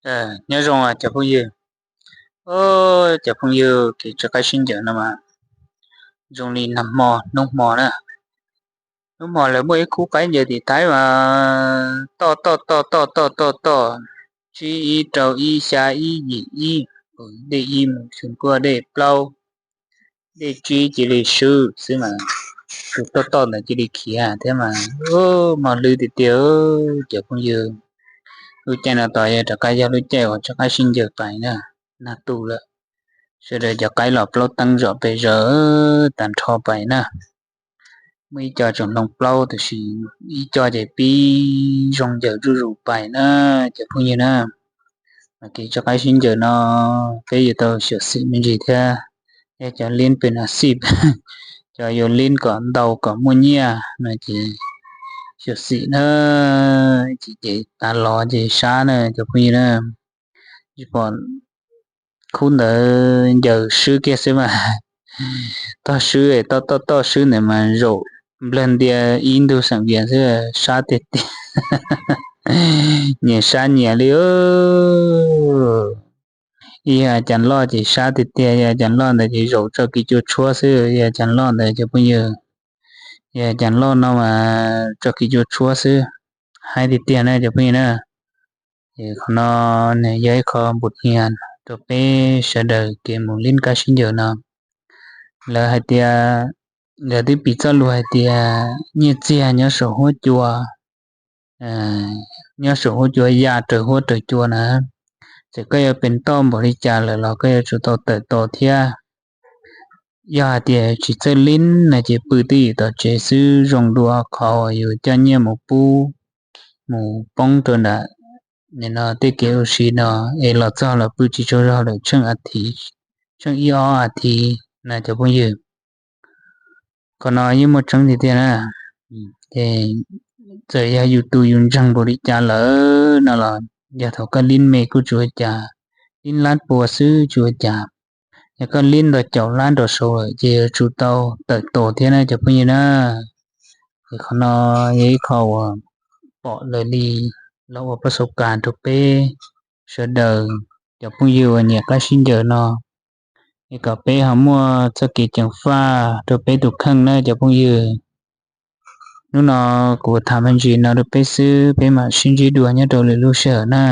Nyob zoo cov phooj ywg, cov phooj ywg, kev rov qab sib ncaws no mas zoo li nag hmo hnub hmo na. Hnub hmo lawv muaj ib khub qaib ncaws tim Thaib mas toj toj toj toj toj toj toj, tsib ib rau ib xya ib yim ib, dej ib mus xyoo kuaj dej plaub, dej tsib cia li swb xwb mas, tus toj toj ntawd cia li khiav thiab mas, mos hlwb tiag tiag cov phooj ywg. Lub caij no tos yog rov qab yog lub caij uas rov qab sib ncaws pais na, nag tu lawm. Sawv daws cov qaib los plaub teeb zom pes zaws tag nrho pais na. Muaj ib co tsoom hloov plaub tiam sis ib co ces pib zoo ncaws zuj zus pais na, cov phooj ywg na. Mas kev rov qab sib ncaws no peb yuav tau xyuam xim me ntsis thiab. Yog cov lib pem no xij, cov yuav lib kom ntau kom muaj nyiaj no ces xyuam xim na, ces tav los ces sab na cov phooj ywg na. Tsis pom khub ntawd ncaws swb kiag xwb mas, toj swb, toj toj toj swb ntawd mas zaum nplawg ntia ib ntug xeem Vias xwb, sab tiag tiag. Nyias sab nyias li. Ib yog cas loj ces sab tiag tiag, yog cas loj ntawd ces zaum tso kiv cua tshuab xwb, yog cas loj ntawd cov phooj ywg. Yog cas loj no mas tso kiv cua tshuab xwb, haib tiag tiag na cov phooj ywg na. Ces qhov no nws yog ib qho npus nias rau peb sawv daws kev mus lib kab sib ncaws no. Lawv hais tias, lawv twb piv txoj lus hais tias nyiaj txiag nyob saum huab cua, nyob saum huab cua ya raws huab raws cua na. Txawm koj yuav pes toj npaum li cas lawm los koj yuav tsum tau tawm tos thiab. Yog hais tias tsis txawj lib no ces pw twj ywm tom tsev xwb zoo dua qhov uas yus coj nyiaj mus pub, mus poob rau nram no tej kev ua si no, es los txog los pw tsis tsaug zog lawm tsheej a thiv, tsheej ib ob a thiv na cov phooj ywg. Qhov no yeej muaj tseeb tiag tiag na. Ces txawm yog yus tus yus ntseeg npaum li cas lawm no los yog thaum koj lib me kuj tsis ua cas, lib lab pua xwb tsis ua cas. Yog koj lib ntau caum lab nrov saud lawm ces yuav tsum tau tawm tos thiab na cov phooj ywg na. Ces qhov no yog ib qho uas pom lawv li los ua pab xauv kas rau peb sawv daws cov phooj ywg uas nyiam kab sib ncaws no, es kom peb ho muaj txoj kev ceev faj rau peb tus kheej na cov phooj ywg. Hnub no kuv tham me ntsis no rau peb xwb, peb mam sib ntsib dua nyob rau lwm lub sij hawm na.